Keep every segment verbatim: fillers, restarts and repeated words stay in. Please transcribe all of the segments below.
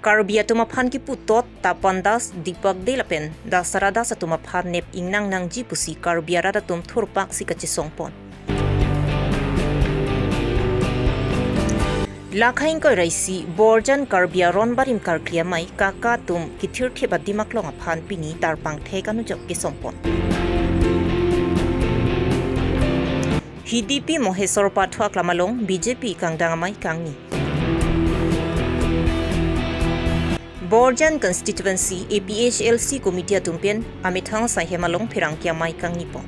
Karbi atum aphan kipu tot Tapan Das, Deepak Dey lapen Dasara Das atum aphan nep ingnang nangji pusi Karbi arat atum thurpaksi kachesongpon. Lakha ingkoi ra isi Borjan Karbi Aron Barim Karkli Amei Kaka atum kithirthip adim aklong aphan pini tarpang thek anujok kesongpon. Hidipi Mohesor Pathu Aklam along B J P kangdang amei kangni. Borjan Constituency A P H L C Committee atum pen amethang asai hem along pherangke amei kangnipon.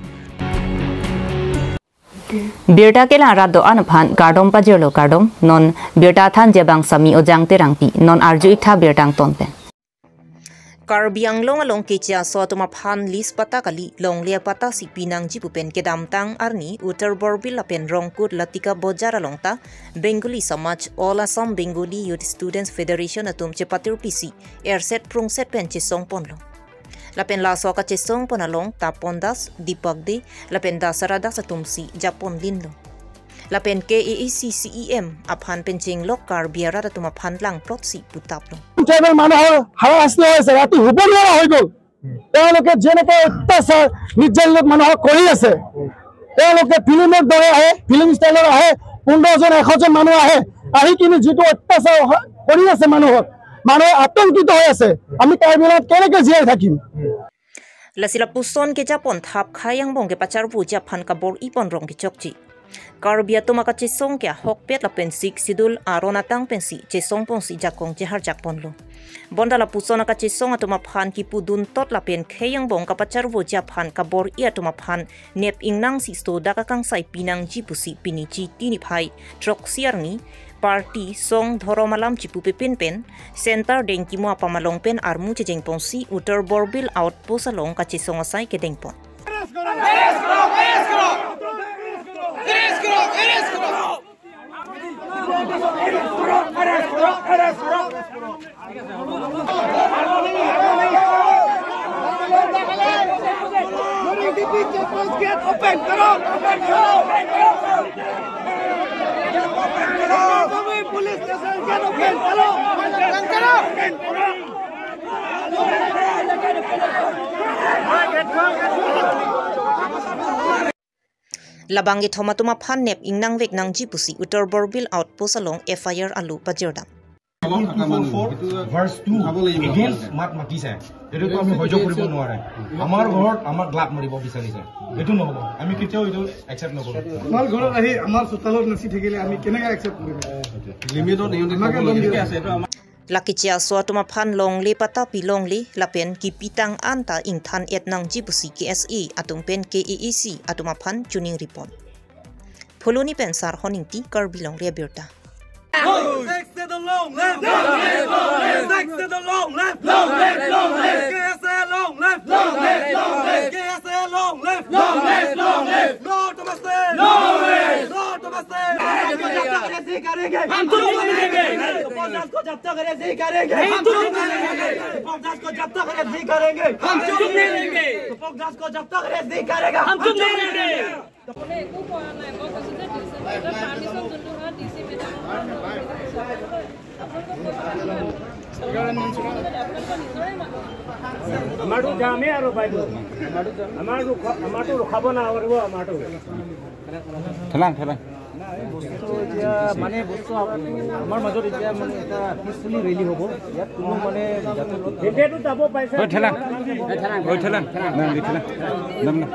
Birta kelang rat do-an aphan kardom pajirlo kardom, non birta thanji abang Sami Ojang Terangpi, non arju-ik tha birta angton pen. Karbi Anglong along keche aso atum aphan lease patta kali longle apatta si pinangji pu pen kedamtang arni Uttar Borbil lapen Rongkut Latika Bojar along ta Bengali Samaj All Assam Bengali Youth Students Federation atum chepatirpi si erset prungset pen chesongponlo. Lapen laso kachesongpon along Tapan Das, Deepak Dey lapen Dasara Das atum si japon linlo. Lapen K A A C C E M aphan pen chenglok Karbi arat atum aphan langplot si putaplo. Tribal মানুহৰ হাৰাশাস্তি হৈ আছে, ৰাতি শুব নোৱাৰা হৈ গ'ল। তেওঁলোকে যেনেকে অত্যাচাৰ নিৰ্যাতন মানুহক কৰি আছে, তেওঁলোকে ফিল্মৰ দৰে আহে, ফিল্ম ষ্টাইলৰ আহে, পোন্ধৰ জন, এশ জন মানুহ আহে, আহি কিনে যিটো অত্যাচাৰ হ-, কৰি আছে মানুহক, মানুহ আতংকিত হৈ আছে। আমি কাৰ্বি আংলঙত কেনেকে জীয়াই থাকিম? Lasi lapuson kejapon thap khei angbong kepacharvoji aphan kabor-ipon rong kechokche. Karbi atum akachesong ke ahokpet lapen Sixth Schedule aron atang pensi chesongponsi jakong cheharjakponlo. Bonta lapuson akachesong atum aphan kipudun tot lapen khei angbong kapacharvoji aphan kabor-i atum aphan nep ingnang si sodak akangsai pinangji pusi pini Chiti niphai throksi arni party song dhorom alam chipupe pin pen Center Dengkimo apam along pen armu chejengponsi Uttar Borbil Outpost along kachesong asai kedengpon. Police station gate open करो। Labang kethom atum aphan nep ingnang vek nangji pusi Uttar Borbil Outpost along F I R alo pajirdam. Verse two against মাত মাতিছে, এইটোতো আমি সহ্য কৰিব নোৱাৰে। আমাৰ ঘৰত আমাক লাত মাৰিব বিচাৰিছে, এইটো নহ'ব, আমি কেতিয়াও এইটো একচেপ্ট নকৰোঁ। আমাৰ ঘৰত আহি আমাৰ চোতালত নাচি থাকিলে আমি কেনেকে একচেপ্ট কৰিম? লিমিটত সিহঁতে আমাকে খাব দম লাগে। দিয়ে। Lake keche aso atum aphan longle patta pi longle lapen kipitang anta ingthan-et nangji pusi K S A atum pen K A A C atum aphan chuning ripon. Phuloni pen Sarhon Ingti, Karbi Longri Abirta. Six to the long live! Six to the long live! K S A long live! K S A long live! No to mistake! No to mistake! हम तुमको जब तक करें नहीं करेंगे। हम तुमको जब तक करें नहीं करेंगे। हम तुमको जब तक करें नहीं करेंगे। हम तुमको जब तक करें नहीं करेगा। हम तुमको जब तक करें नहीं करेगा। মানে একো কৰা নাই। মই কৈছো যে ডিচেম্বৰত পাৰ্মিশ্যন যোনটো হয়, ডি চি মেডামৰ পৰা আপোনালোকে কৈছে। আপোনালোকৰ নিজৰে মানুহ। আমাৰতো যামেই আৰু বাইদেউ। আমাৰ ৰখা-, আমাৰতো ৰখাব নোৱাৰিব আমাৰতো। ঠেলাং, ঠেলাং। নাই, বস্তুটো এতিয়া মানে বস্তু আপ-, আমাৰ মাজত এতিয়া মানে এটা পিচফুলি ৰেলী হ'ব। ইয়াত কোনো মানে জাতৰ লগত এতিয়াতো যাব পাইছে। ঐ, ঠেলাং। ঐ, ঠেলাং। নাম দি ঠেলাং। নাম, নাম।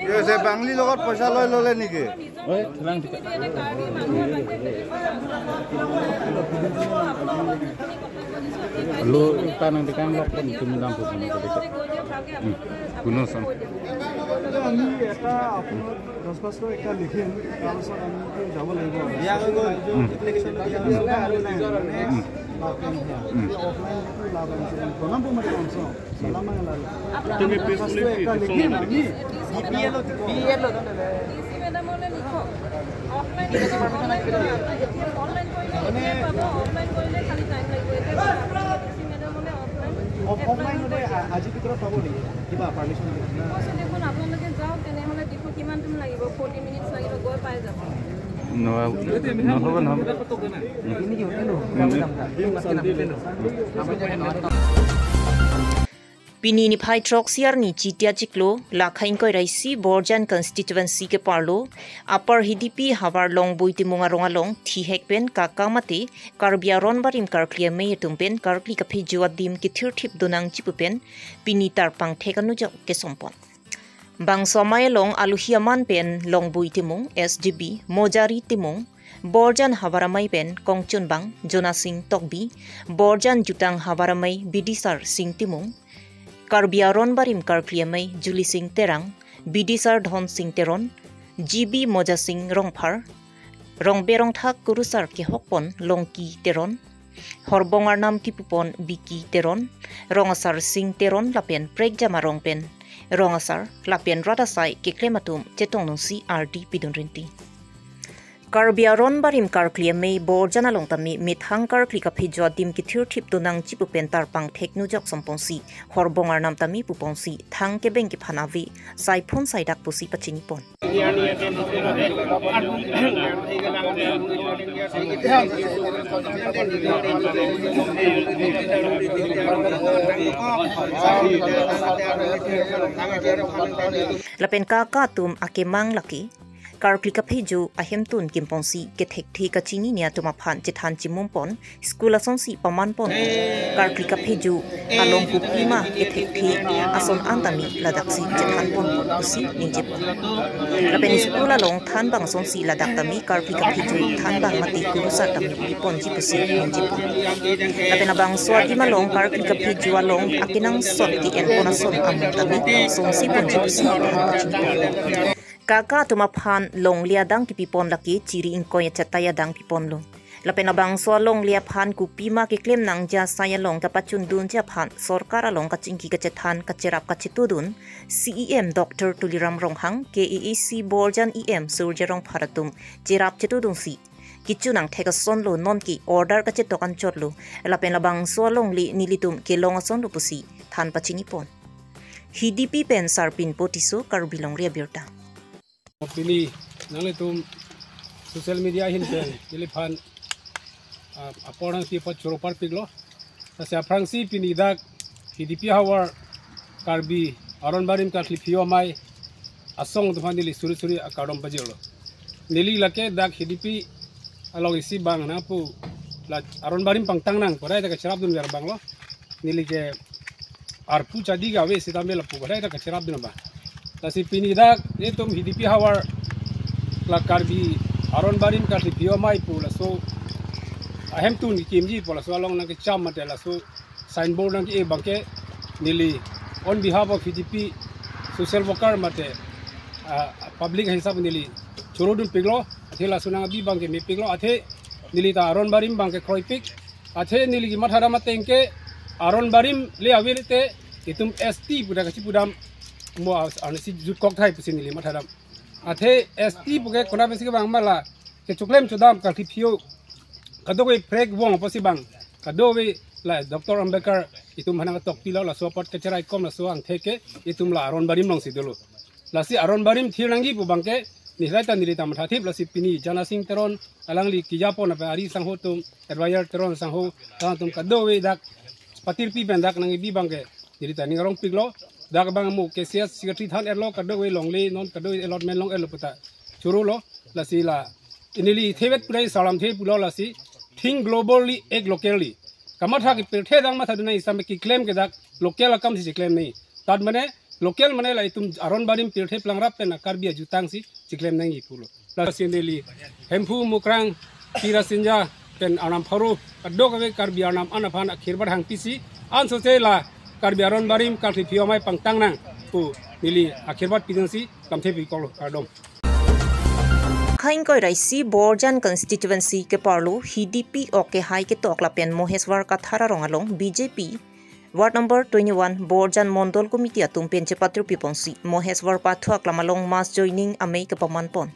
কি হৈছে, বাংলী লগত পইচা লৈ ল'লে নেকি? Oi, ঠেলাং ঠেলাং। Lo, tanang di kan lok pun tumindang pun. Hmm. Kuno sam. আমি এটা আপোনাৰ দশ পাঁচশ এটা লিখিম, তাৰপিছত আমি যাব লাগিব। দিয়া হৈ গ'ল। উম। এপ্লিকেশ্যন দিয়া হৈ গ'ল। উম। লাভ নাই। উম। অফলাইনটো লাভ আছে। প্ৰণাম তোমাক কম। তুমি প্ৰেছ ৰিলিজ এটা লিখিম আমি। B P L, B L. D C মেডামলৈ লিখক। অফলাইন কৰিলে, অনলাইন কৰিলে, অনলাইন কৰিলে এতিয়া পাব, অফলাইন কৰিলে খালি টাইম লাগিব। এতিয়া ডি চি মেডামলৈ অফলাইন অফ-, অফলাইন হ'লে আ-, আজিৰ ভিতৰত পাব নেকি কিবা পাৰ্মিশ্যন? কৈছে দেখোন, আপোনালোকে যাওক, তেনেহ'লে দেখোন কিমান টাইম লাগিব? ফৰ্টি মিনিটছ লাগিব, গৈ পাই যাব। No, no, no, no. Pini niphai throksi arni Chiti achiklo, lakha ingkoi ra isi Borjan constituency keparlo, Upper Hidipi havar Longboi Timung arong along, thihek pen kaka mate, Karbi Aron Barim Karkli Amei atum pen karkli kaphejo adim kethirthip donangji pu pen, pini tarpang thek anujok kesompon. Bangso amei along aluhi aman pen Longboi Timung, S G B, Mojari Timung, Borjan havar amei pen Kongchunbang, Jonasing Tokbi, Borjan jutang havar amei Bidisar Sing Timung, Karbi Aron Barim Karkli Amei Julising Terang, Bidisar Dhonsing Teron, G B Mojasing Rongphar, Rongbe Rongthak Kurusar kehokpon Longki Teron, Horbong Arnam kipupon Biki Teron, Rongasar Sing Teron lapen prekjam arong pen Rongasar lapen rat asai keklem atum chetongdunsi ardi pidun rinti. Karbi Aron Barim Karkli Amei Borjan along tame methang karkli kaphejo adim kethirthip donangji pu pen tarpang thek nujok somponsi, Horbong Arnam tame puponsi, thang kebeng kephan ave, saiphun saidak pusi pachinipon. Lapen kaka atum akemang lake, karkli kaphejo ahemtun kimponsi kethekthe kachinine atum aphan chethan chimumpon, school asonsi pamanpon, karkli kaphejo along kopima kethekthe ason an tame ladaksi chethanponpon pusi ningjepon. Lapen school along thanbang asonsi ladak tame karkli kaphejo thanbang mate kurusar tame piponji pusi ningjepon. Lapen labangso adim along karkli kaphejo along akenangsot ke-enpon ason amung tame songseponji pusi than pachinipon. Kaka atum aphan longle adang kipipon lake chiri ingkoi achatai adang piponlo. Lapen labangso alongle aphan kopima keklem nangji asai along kapachundunji aphan sorkar along kachingki kachethan kacherap kachetudun C E M Doctor Tuliram Ronghang, K A A C Borjan E M Surjya Rongphar atum cherap chetudunsi, kecho nangthek asonlo, nonke order kachetok anchotlo, lapen labangso alongle nelitum kelong asonlo pusi than pachinipon. Hidipi pen Sarpinpo Tisso, Karbi Longri Abirta. Pini nanglitum social media ahin pen neliphan, ah, apor nangsi apot choro parpiklo. Lasi aphrangsi pini dak Hidipi havar Karbi Aron Barim Karkli Phi-o Amei asong atum aphan neli suri suri akardom pajirlo. Neli lake dak Hidipi along isi bang nangpu la Aron Barim pangtang nang pu rai ta kacherapdunver abanglo. Neli ke arpu chadi kave sitame lapu kadai ta kacherapdun abang. Lasi pini dak netum Hidipi havar la Karbi Aron Barim Karkli Phi-o Amei pu laso ahemtun kekimji pu laso along nangkecham mate laso signboard nangke-e abangke neli on behalf of Hidipi social worker mate, ah, public ahisap neli chorodunpiklo, athe laso nangbi abangke mepiklo, athe neli ta Aron Barim abangke kroipik, athe neli kemathadam ateng ke Aron Barim le ave le te itum S T pu ta kachipudam mo as-, arnisi jutkok thai pusi neli mathadam. Athe S T pu ke konat pensi kevang ma la kechoklem chodam Karkli Phi-o kadokave phrek vong apotsi bang kadokave la Doctor Ambedkar itum aphan nangketokpilo, laso apot kacheraikom laso angthek ke itum la Aron Barim alongsi dolo. Lasi Aron Barim thir nangji pu abangke nihilai ta neli ta mathathip, lasi pini Jonasing Teron alangli kejapon lapen ari sangho atum, advisor Teron sangho, alangtum kadokave dak patirpi pen dak nangkebi abangke neli ta ning arongpiklo. Dak abang mo K C S secretary than-etlo, kadokave longle, non kadokave allotment long-etlo pu ta chorolo. Lasi la neli thevet pu dai salam the pulo, lasi think globally, act locally. Kamatha ke pirthe adang mathadun nangji sitame keklem ke dak local akamsi cheklem nangji. Tat mane local mane la itum Aron Barim pirthe plang rap pen Karbi ajutangsi cheklem nangji pulo. Lasi neli Hemphu, Mukrang, Pirasinja pen Arnam Pharo kadokave Karbi Arnam an aphan akhirbat hangpisi ansose la Karbi Aron Barim Karkli Phi-o Amei pangtang nang pu neli akhirbat pidunsi lamthe pikoklo, kardom. Khaingkoi raisi Borjan constituency keparlo Hidipi ok kehai ketok lapen Moheswar Kathar arong along B J P Ward number twenty-one Borjan Mondol Committee atum pen chepatrupiponsi Moheswar Pathu aklam along mass joining amei kepamanpon.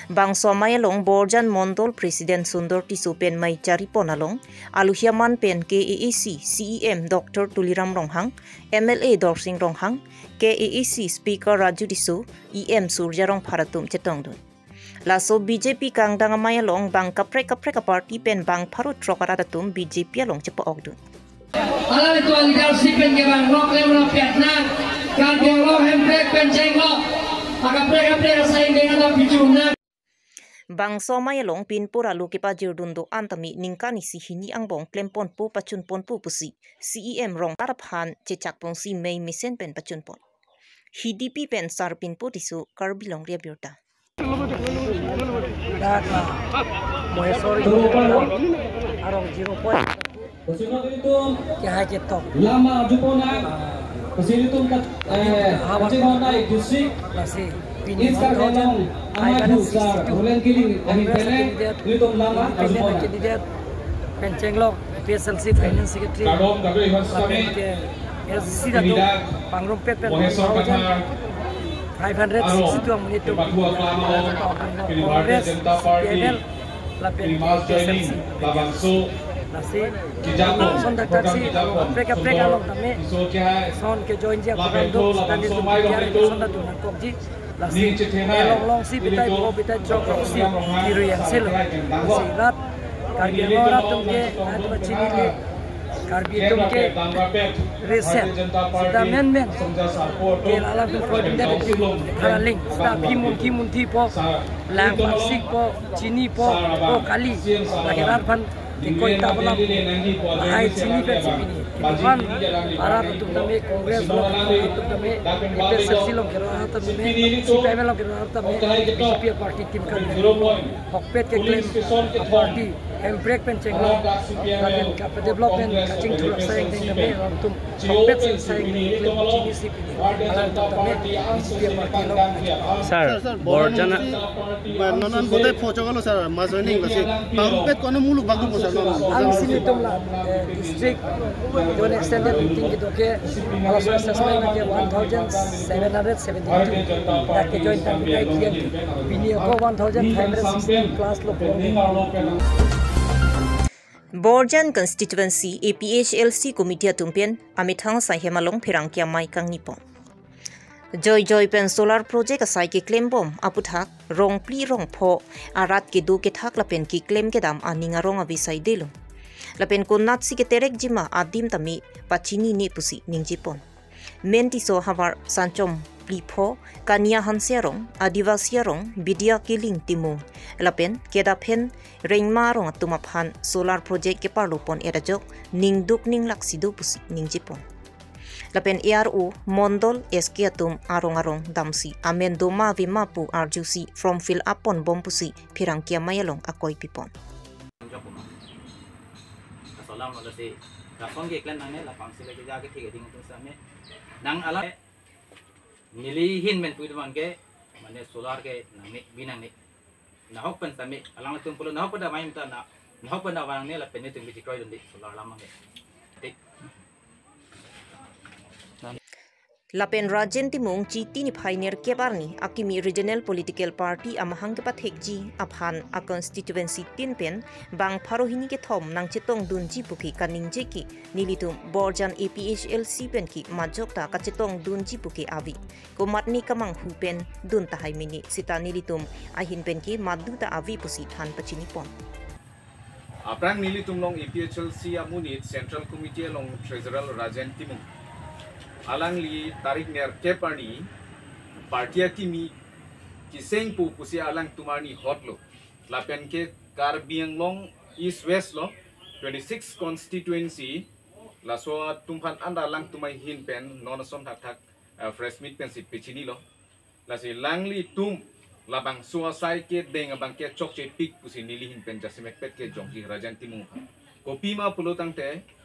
Bangso amei along Borjan Mondol President Sundor Tisso pen mei charipon along aluhi aman pen K A A C C E M Doctor Tuliram Ronghang, M L A Dorsing Ronghang, K A A C Speaker Raju Tisso, E M Surjya Rongphar atum chetongdun. Laso B J P kangdang amei along bang kaprek kaprek a-party pen bang pharo throk arat atum B J P along chepa-okdun. Alangtum a-leadership pen ke bang rok lem rok piat nang, kan ke rok Hemprek pen chenglok, akaprek kaprek asai deng ada pichum nang. Bangso amei along pinpur alu kepajirdun do-an tame ningkan isi hini angbong klemponpo pachunponpo pusi C E M Rongtar aphan chechakponsi mei mesen pen pachunpon. Hidipi pen Sarpinpo Tisso, Karbi Longri Abirta. Dak, ah, Maheswari arong zero point. Kehai ketok. Lama jupona. Kasi ilitum kat, eh, Havar Pachim Mumbai district. Lasi pini East Karbi Anglong amei aphu sar Roland Killing ahin pele ilitum lama jupona. Independent candidate pen chenglok A P H L C Finance Secretary. Kadom kado iwas kami. Ke S C datu pangrumpet pen Maheswar one thousand five hundred sixty-two amonit atum. Kepatuak lama Congress, Bharatiya Janata Party. C P I M L, lapen P M S joining, K S S C. Labangso. Lasi, kijapon, son dak program taksi, kijapon, kaprek kaprek sundor, along tame, iso kehai, son ke join ji lapen program to, tum, labangso standing mai tum, long tum, son dak tum nangkok ji. Lasi, ning chethenai, elong long si bitai ilitum, bo bitai chok long si, program long ha, kiru yang selo. Lasi rat, Karbi Anglong rat atum ke, rat pachini le, Karbi atum ke reset. Sita men men. Ke lalang tu program dep tu. Halaling. Sita pi mun ki mun thi po. Lang parsik po. Chini po. Po kali. Lake rat aphan. Ke koi ta bolam. Lahai chini pen si pini. Ke pan. Arat atum tame Congress lo. Atum tame. A P H L C lo. Ke rat atum tame. C P I M L lo. Ke rat atum tame. B J P party team kan. Hokpet keklem a-party, Hemprek pen chenglok, lapen kapa-development kachingthur asai angdeng tame, atum hokpet si asai angdeng keklem chini si pini, alangtum tame B J P a-party lo. Sir, sir, sir, Borjan, Borjan si, non an bote pho choklo sir, mass joining lo si, pangrumpet kono muluk bagu ko sir, non an. Alangsi nelitum la, eh, district, to an extended meeting kedo ke, alas assessment ke one thousand seven hundred seventy-two. Dak ke join tangkai kian ke. Pini ako one thousand five hundred sixty plus lo. Borjan constituency A P H L C committee atum pen amethang asai hem along pherangke amei kangnipon. Joijoi pen solar project asai keklembom aputhak rongphli rongpho arat kedo kethak lapen keklem kedam aning arong ave saidelo. Lapen konatsi keterek jima adim tame pachinine pusi ningjepon. Men Tisso havar Sanchom Plipho, Kania Hanse arong, Adivasi arong, Bidya Killing Timung, lapen kedaphen Rengma arong atum aphan solar project keparlopon et ajok ningduk ninglak si do pusi ningjepon. Lapen A R O, Mondol, S K atum arong arong damsi amen doma avema pu arjusi form fill up ponbom pusi pherangke amei along akoi pipon. Kasolam lo si, kason keklem nangne, lapangsi lagi jaga tiga ding itu same. Nang ala neli ahin pen pui teman ke, mane solar ke nangne, bi nangne. Nahok pen same, alangtum pulo nahok pen damai minta na, nahok pen damai nangne lapen nelitum bichikroi dun di solar lam nangne. Tik. Lapen Rajen Timung Chiti niphai nerkep arni akimi regional political party amahang kepathekji aphan a-constituency tin pen bang pharo hini kethom nangchetongdunji pu ke kaningje ke nelitum Borjan A P H L C pen ke majok ta kachetongdunji pu ke ave. Komatne kamanghu pen dun tahai mene sita nelitum ahin pen ke madu ta ave pusi than pachinipon. Aphrang nelitum along A P H L C amonit Central Committee along Treasurer Rajen Timung. Alangli tarik nerkep arni party akimi keseng pu pusi alangtum arni hotlo. Lapen ke Karbi Anglong East West lo twenty-six constituency laso atum aphan anda alangtum ahin pen non ason thakthak, eh, press meet pensi pachinilo. Lasi alanglitum labangso asai kedeng abang ke chokchepik pusi neli ahin pen jasemet pet kejongsi Rajen Timung aphan. Kopima pulo tangte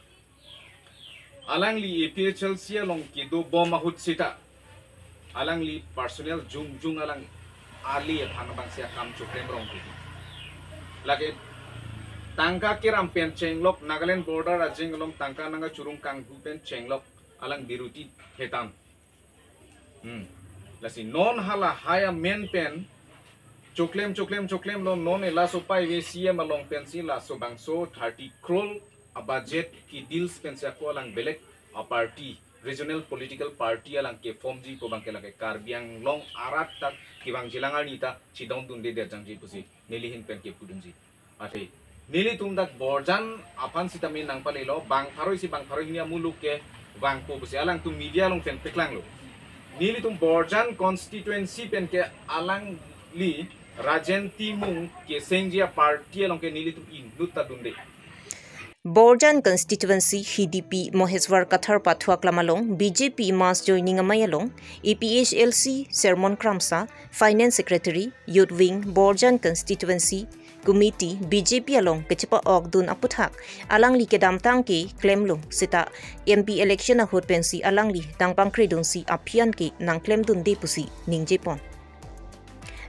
alangli A P H L C along kedobom ahut sita alangli personal jongjong alang ali aphan abangsi akam choklem rong ke. Lake tangka keram pen chenglok, Nagaland border ajeng along tangka nangkachurung kanghu pen chenglok alang biruti hetan. Hmm. Lasi non halahai amen pen choklem, choklem, choklem lo, non elaso paive C M along pensi laso bangso thirty crore a-budget ke-deals pensi ako alang belek a-party regional political party alang ke-formji pu abang ke lake Karbi Anglong arat ta kevangjilang arni ta chedondunde derjangji pusi neli ahin pen kepudunji. Athe nelitum dak Borjan aphan sitame nangpalelo, bang pharo isi bang pharo hini amuluk kevangpo pusi alangtum media along pen paklanglo. Nelitum Borjan constituency pen ke alangli Rajen Timung kesengji aparty along ke nelitum inut ta dunde. Borjan constituency H D P Moheswar Kathar pathuak lam along B J P mass joining amei along A P H L C Sermon Kramsa, Finance Secretary, Youth Wing, Borjan Constituency Committee B J P along kechepa-okdun aputhak alangli kedamtang ke klemlo seta M P election ahut pensi alangli tangpangkredunsi aphi-an ke nangklemdunde pusi ningjepon.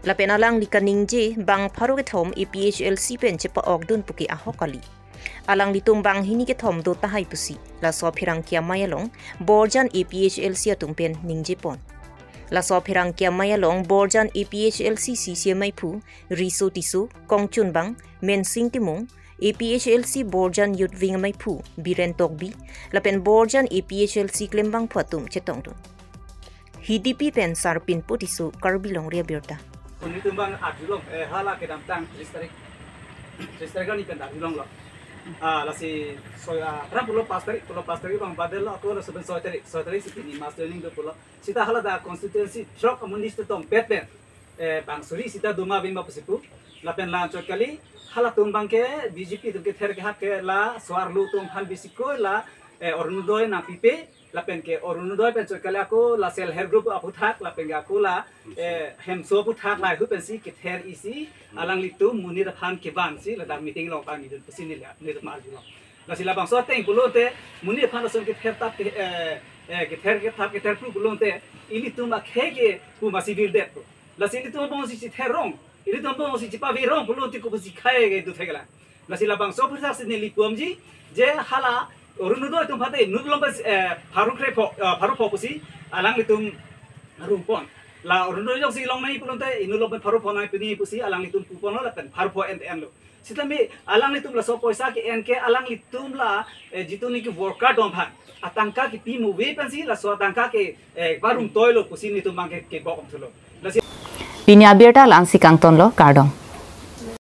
Lapen alangli kaningje bang pharo kethom A P H L C pen chepa-okdun puke ahok kali. Alanglitum bang hini kethom do tahai pusi laso apherangke amei along Borjan A P H L C atum pen ningjepon. Laso apherangke amei along Borjan A P H L C C C amei aphu Riso Tisso, Kongchunbang, Mensing Timung, A P H L C Borjan Youth Wing amei aphu Biren Tokbi, lapen Borjan A P H L C klembangphu atum chetongdun. H D P pen Sarpinpo Tisso, Karbi Longri Abirta. Nelitum bang arjulong, eh, hala kedamtang tris tarik, tris tarik ni pen arjulonglo. Ah, lasi soi, ah, pernah pulo pas tarik, pulo pas tarik bang badel lo, ako laso pen soi tarik, soi tarik si pini mass joining do pulo. Sita hala dak constituency throk amonit sita tongpet pen, eh, bang suri sita doma bima pusi pu. Lapen la-anchot kali, halatum bang ke B J P atum kether kehap ke la so-arlo atum aphan bisi ko la, eh, Orunodoi nangpipe, lapen ke Orunodoi pen chot kali ako la self help group aputhak, lapen ke ako la, eh, hemso aputhak lahai ahut pensi kether isi, alanglitum monit aphan kevangsi ladak meeting along pangidun pusi neli, nelitum arjulong. Lasi labangso ateng pulote monit aphan lason kether tap ke, eh, eh, kether kethap kether phru pulote ilitum akhei ke pu masi virdet pu. Lasi ilitum abang si chether rong, ilitum abang si chepave rong pulote kopusi khei ke do theklang. Lasi labangso aphuthak si neli pu-amji, je hala Orunodoi atum aphan te inut lom pas, eh, pharo krepho, eh, pharo pho pusi alanglitum rumpon. La Orunodoi jongsi longnei pulote inut lom pen pharo pho nangpi nangji pusi alanglitum puponlo lapen pharo pho en enlo. Sitame alanglitum laso poisa ke-en ke alanglitum la, eh, jitu niki worker atum aphan atangka kepi muve pensi laso atangka ke, eh, parum toilo pusi nelitum bang ke, kebok thulo. Lasi pini abirta la-ansi kangtonlo, kardom.